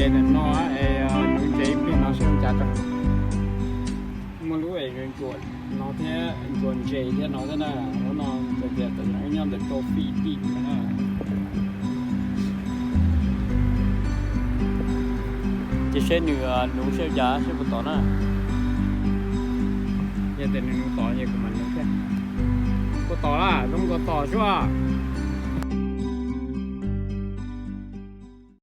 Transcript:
Ntawm no es nuv ntses ib pliag no seb ua cas tso. Muaj lub es ntsuam no thiab, ntsuam ntses thiab no thiab na. Lub no tias tam no nyob ntawm rau fij tim no na. Ces seb nws nuv seb ua cas seb puas tom na. Yog tias nws nuv tom ces kuv mam nuv thiab. Puas tom lawm? Zoo nkaus tom sua.